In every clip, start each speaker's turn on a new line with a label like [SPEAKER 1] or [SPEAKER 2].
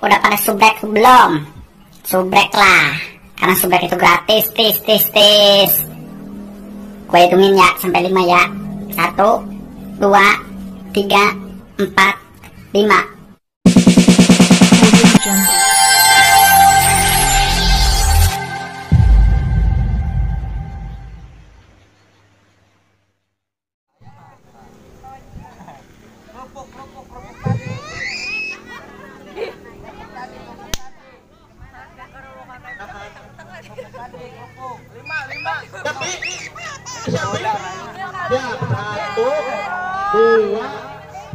[SPEAKER 1] Udah pada subrek belum? Subrek lah, karena subrek itu gratis, tis tis tis. Gue hitungin ya sampai 5 ya. 1, 2, 3, 4, 5.
[SPEAKER 2] Ya, 1, 2,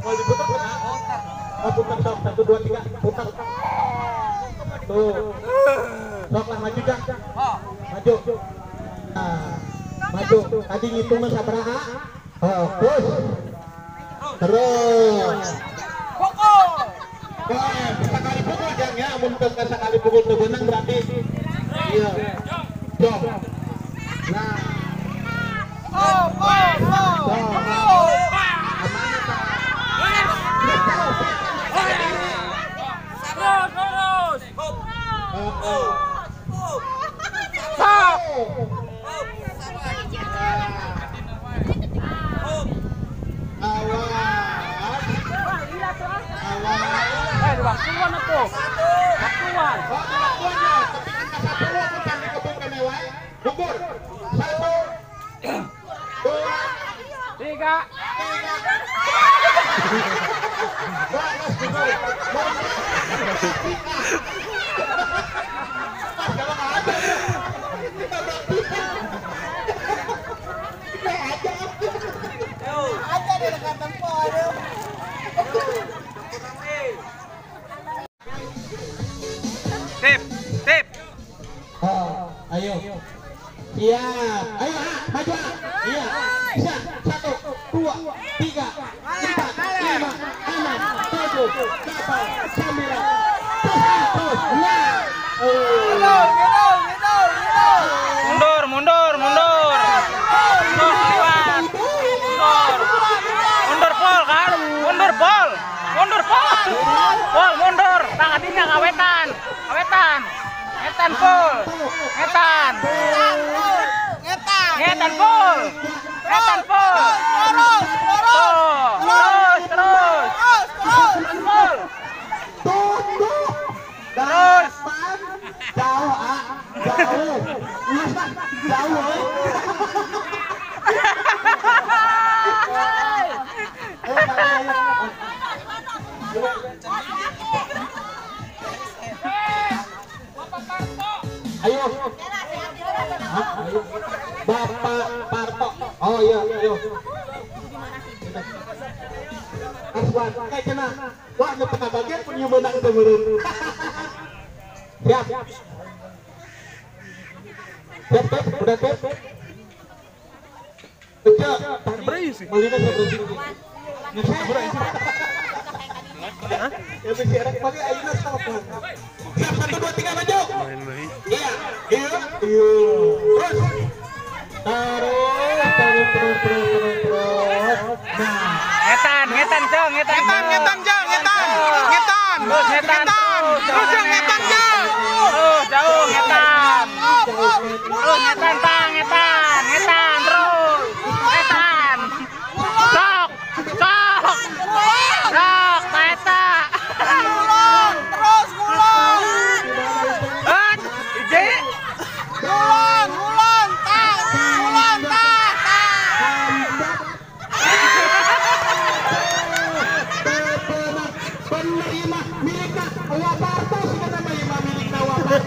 [SPEAKER 2] mau diputar nggak? Oh, putar sok, 1, 2, 3, putar. Tuh, sok lah maju dah, maju, nah, maju. Tadi ngitungnya sabaraha? Oh, terus, terus. Wah, sekali pukul jang ya, mun sekali pukul teu beunang berarti. Iya. Jong. Nah.
[SPEAKER 3] Tip, tip.
[SPEAKER 2] Oh, ayo. Siap. Ayo, maju. Iya. Bisa. 1, 2, 3, 4, 5, 6, 7, 8, 9, 10.
[SPEAKER 3] Mundur, mundur, mundur. Mundur, lewat. Mundur. Mundur pol kan? Mundur pol. Mundur pol. Pol mundur. Tangadinya kawetan. Kawetan. Ngetan pol. Ngetan. Ngetan. Ngetan pol. Ngetan pol. Terus, terus, terus. Terus pol. Terus.
[SPEAKER 2] Jauh, ah. Jauh. Jauh. Ayo. Bapak Parto. Oh iya, ayo. Aswan, kayak kena. Wah, nggak bagian pun yang menang itu meureun. Siap. Siap, siap, udah siap. Kecil, tadi melina seberapa sih? Ya bisa erek pagi ayeuna stop. Siap, 1, 2, 3 maju. Iya, iya, iya. Terus. Terus, terus, terus, terus, terus. Nah,
[SPEAKER 3] ngetan, ngetan, Jong, ngetan.
[SPEAKER 4] Ngetan, ngetan, Jong, ngetan. Ngetan.
[SPEAKER 3] Terus ngetan.
[SPEAKER 4] Terus, Jong, ngetan, Jong.
[SPEAKER 3] Terus jauh ngetan. Terus ngetan, Tang, ngetan, ngetan terus. Ngetan. Sok, sok. Sok, taeta.
[SPEAKER 4] Ngulon, terus ngulon.
[SPEAKER 3] Et, ije.
[SPEAKER 4] Ngulon, ngulon, tang, ngulon, tang, tang.
[SPEAKER 2] Penerima milikna Waparto sih kata mah milikna Waparto.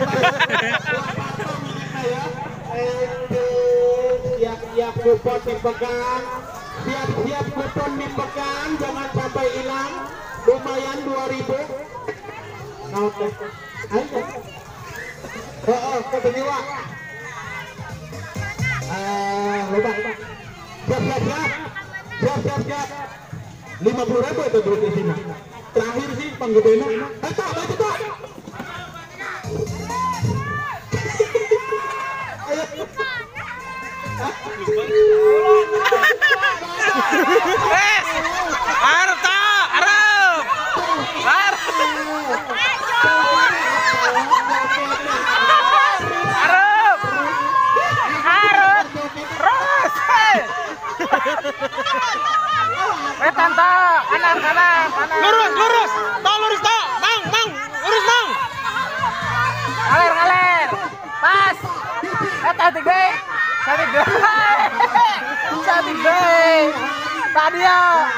[SPEAKER 2] Waparto milikna ya. Siap-siap kupon dipegang. Siap-siap kupon dipegang, jangan sampai hilang. Lumayan 2000. Nah, oke. Ayo. Oh, ke Beniwa. Lupa. Siap, siap, siap. Siap, siap, siap. 50.000 itu dulu di sini. Terakhir sih panggedena. Ayo, maju toh. Ayo.
[SPEAKER 3] Arep, arep. Arep. Wetan toh, kanan kanan kanan.
[SPEAKER 4] Lurus lurus, toh lurus toh, mang mang, lurus mang.
[SPEAKER 3] Ngalir ngalir, pas. Cantik deh, cantik deh, cantik deh. Tadi ya,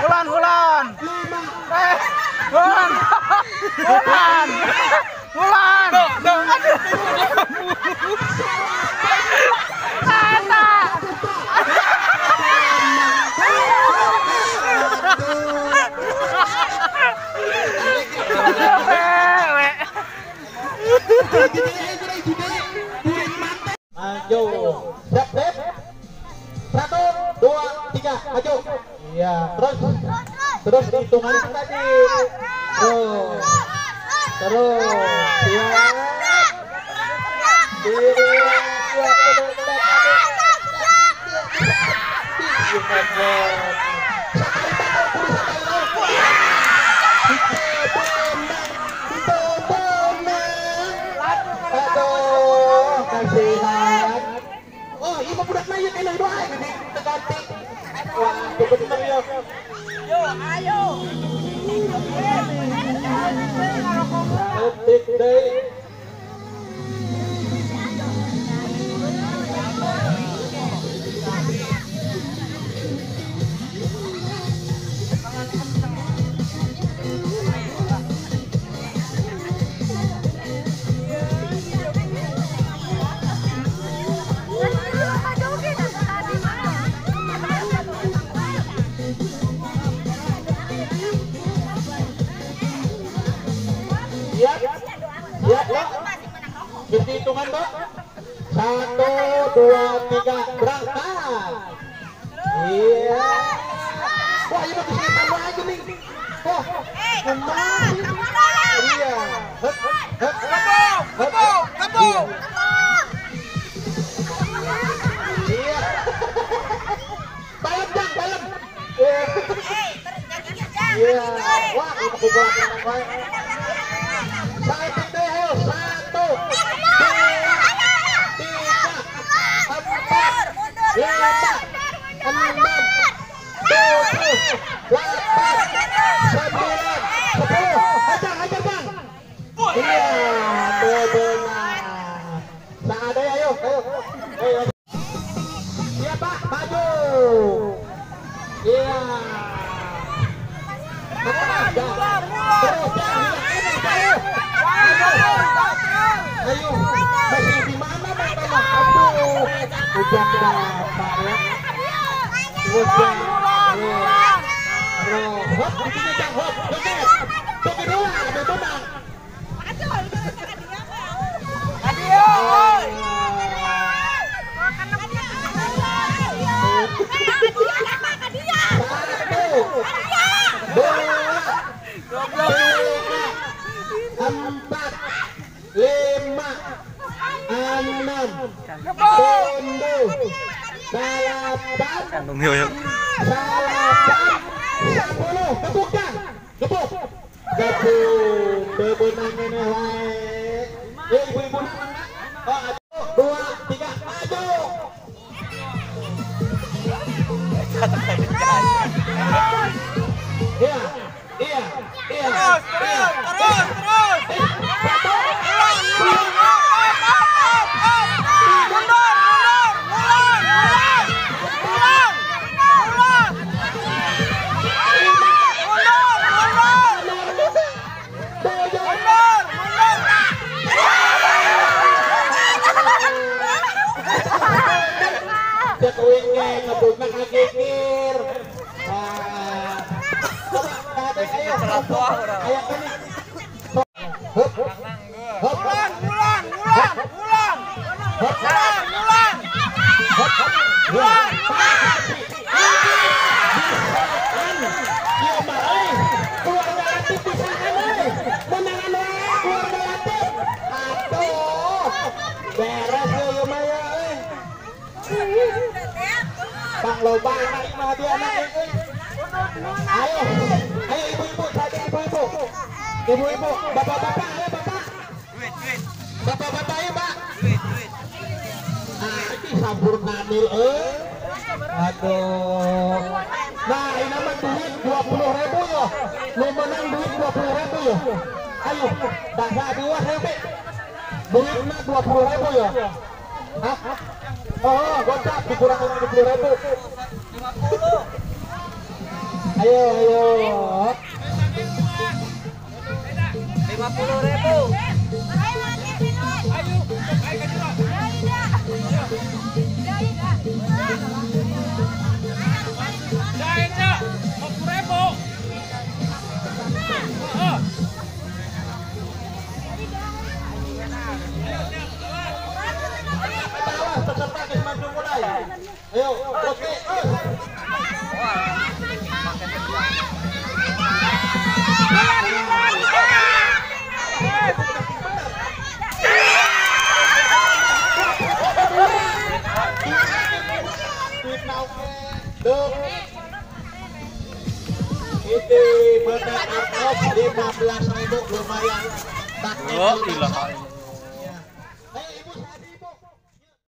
[SPEAKER 3] kulon kulon, kulon, kulon, kulon.
[SPEAKER 2] Maju, siap, siap. 1, 2, 3, maju. Iya, terus, terus hitungan tadi. Terus, terus, siap. Oh, ibu budak mayit ini doa ini terganti. Wah, betul ya.
[SPEAKER 3] Yo, ayo.
[SPEAKER 2] Detik deui. Mesti hitungan, Mbak. 1, 2, 3, berangkat. Iya. Wah, ini bagus tambah aja nih. Wah, kembali. Iya. Hep, hep, hep, hep. Iya. Balem, Jang, balem. Iya. Wah, ini aku buat yang baik. Satu, 2, 3, 4, 5, 6, 7, 8, 9, 10. Hajar, hajar bang. Iya, benar. Saade, ayo, ayo, ayo. Siapa? Maju. Iya. Terus, ayo, masih di mana Bapak? Aduh, hujan bapak ya. Hujan. Hop, di sini Cang, hop, joget. Joget dulu, ada benang. Satu, dua, tiga, empat, 5, 6, 7, 8, 9, 10. Gebuk Kang, gebuk, gebuk, bebenang ini wae. Ibu-ibu, 1, 2, 3, maju. Iya, iya, iya.
[SPEAKER 4] Terus, terus, terus, terus. Ulang, ulang, ulang, ulang, ulang, ulang, ulang.
[SPEAKER 2] Loba anak mah dia anak. Ayo, ayo ibu-ibu, tadi ibu-ibu. Ibu-ibu, bapak-bapak, ayo bapak. Bapak-bapak ayo, Pak. Ah, ini sampur nanil euy. Aduh. Nah, ini mah duit 20.000 yo. Nu menang duit 20.000 yo. Ayo, bahasa dua ribu. Duitnya 20.000 yo. Hah? Oh, gocap dikurangin 20.000.
[SPEAKER 3] 50.
[SPEAKER 2] Ayo, ayo.
[SPEAKER 3] 50.000.
[SPEAKER 2] Awas peserta geus maju mulai. Ayo, oke. Ini benar 15.000 lumayan.
[SPEAKER 4] Oh, gila.